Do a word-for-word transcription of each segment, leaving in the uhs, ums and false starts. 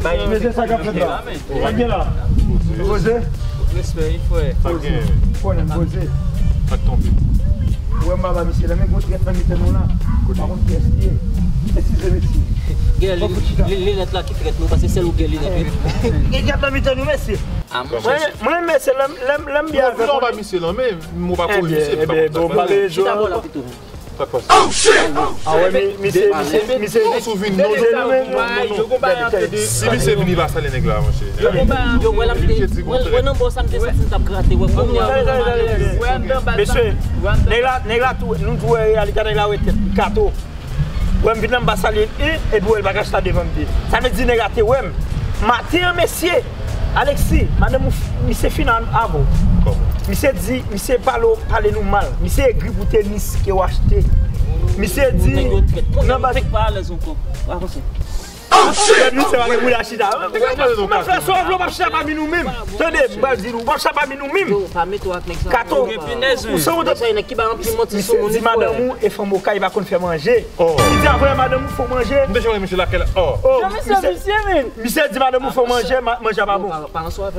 Mesye, sa k ap fèt la? Sa k gen la? Poze. Respè, wi, frè. Sa k gen? Poze. Sa k tonbe? Ou wè m pa ba misye la, men gwo trèt nan mitan nou la. Pa konn kiyès li ye. Eskize, mesye. Gen li, li, linèt la ki trèt nou, paske sèl ou gen linèt, wi. Gen trèt nan mitan nou, mesye. Mwen, mwen, mesye, lè m, lè m, lè m byen avèk ou. Ou ba misye la, men, mwen pa kore misye, m pa konn sa k pase. Chita bò la pito. Sa k pase? Ah wè, mi, misye, misye, misye, misye, non, non, non, non, non. Si misye vini pa sale nèg la, monchè. Yo, wè, l ap te, wè, wè, nan bò sa, m te santi m t ap grate, wè, kounye a. Mesye, nèg la, nèg la tou, nou tou wè reyalite, nèg la wè tèt li, Kato. Wè, m vin nan, m pa salye l, e, epi wè, l pa ka chita devan m, tou. Sa vle di, nèg la te wè m. Maten an, mesye, Alexis, madanm ou, misye fin avè w. Kòman? Misye di, misye pale w, pale nou mal. Misye egri pou tenis ke w achte. Misye di, nan baz. Fèk pa alèz ankò. Avanse. Misye pa gen pou l chita. Ou mèt fè sa w vle, w p ap chita pami nou menm. Tande, m pral di nou, w p ap chita pami nou menm. Kato, ou sanwont. Misye di madanm ou e fanm okay pa konn fè manje. Li di apre madanm ou fè w manje. M te jwenn misye lakay la. Oh. Misye di madanm ou fè w manje, manje a pa bon.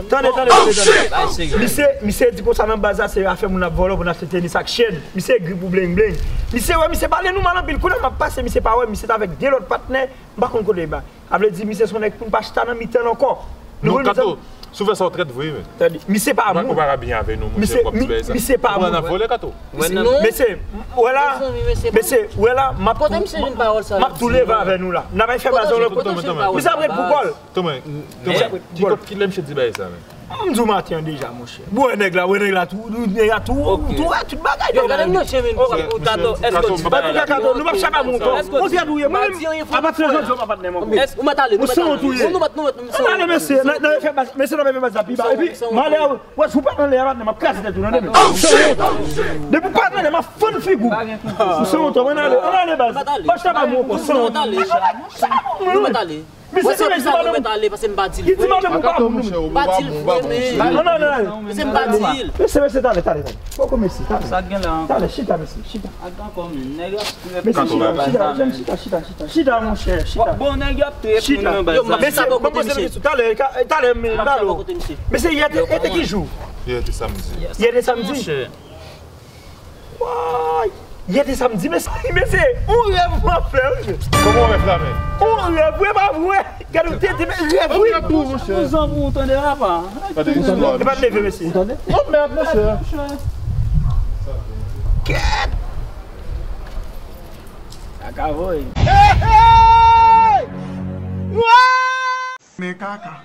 Tande, tande, tande, tande. Misye, misye di konsa nan baz la, se afè moun ap vòlò pou n achte tenis ak chèn. Misye egri pou bling bling. Misye wè, misye pale nou mal anpil. Kounye a m ap pase, misye pa wè, misye t avèk de lòt patnè. M pa konn kote li ba. Sa vle di, misye se yon nèg pou n pa chita nan mitan l ankò. Non, Kato, si w fè sa, w trèt vre, men. Tande, misye pa moun. Ou pa ka byen avè nou, monchè, w ap di bagay sa. Misye pa moun. Ou pran nan vòlè, Kato. Mesye, wè la, mesye, wè la, m ap tou, m ap tou leve avè nou la. N ap fè baz la. Misye ap ret pou kò l. Misye ap ret pou kò l. Ki kot, ki lè misye di bagay sa, men? M di w maten an deja, monchè. Wè nèg la, wè nèg la tou, nèg la tou, tou, tout bagay. Yo, gade nan chen, men, pou Kato, èske w di bagay la? Kato, nou p ap chita moun ankò. Monchè, nou ye, mwen menm, apati de jodi a, w pa patnè m ankò. Ou sanwont ou ye. Ann ale, mesye, n a, n a fè baz, mesye, n a fè baz la pi ba. Epi, m ale, wè, si w pa anlè a, patnè, m ap kraze tèt ou, tande, men. Depi w pa anlè, m ap fann figi w. Ou sanwont, ann ale, ann ale, baz. Pa chita ba moun ankò, sanwont. Nou mèt ale. Mesye, se mesye madanm ou. Mwen se pou sa nou mèt ale, paske m pa di l vre. Li di madanm ou pa bon. M pa di l vre, men. Ann ale, ann ale. Mesye, m pa di l. Mesye, mesye, talè, talè, talè. Poko mesye, talè. Sa k gen la ankò? Talè, chita, mesye, chita. Ak ankò, men, nèg ap trèt. Mesye, chita, chita, chita, chita, chita, monchè, chita. Bon, nèg ap trèt moun nan baz la. Mesye, bon, mesye, talè, talè, men, talè. Mesye, yè te, yè te ki jou? Yè te samdi. Yè te samdi? Monchè. Woy! Yè te samdi, mesye, mesye, yon rèv mwen fè, wi. Kòman w rèv la, men? Yon rèv, wi, pa vre. Gade, w te, te, rèv, wi. Ou zanmi, ou tande, papa. Gade, ou tande? E pa leve, mesye. Ou tande? Oh, mèd, mesye. Kèt! Kaka voye. Hey, hey! Men kaka.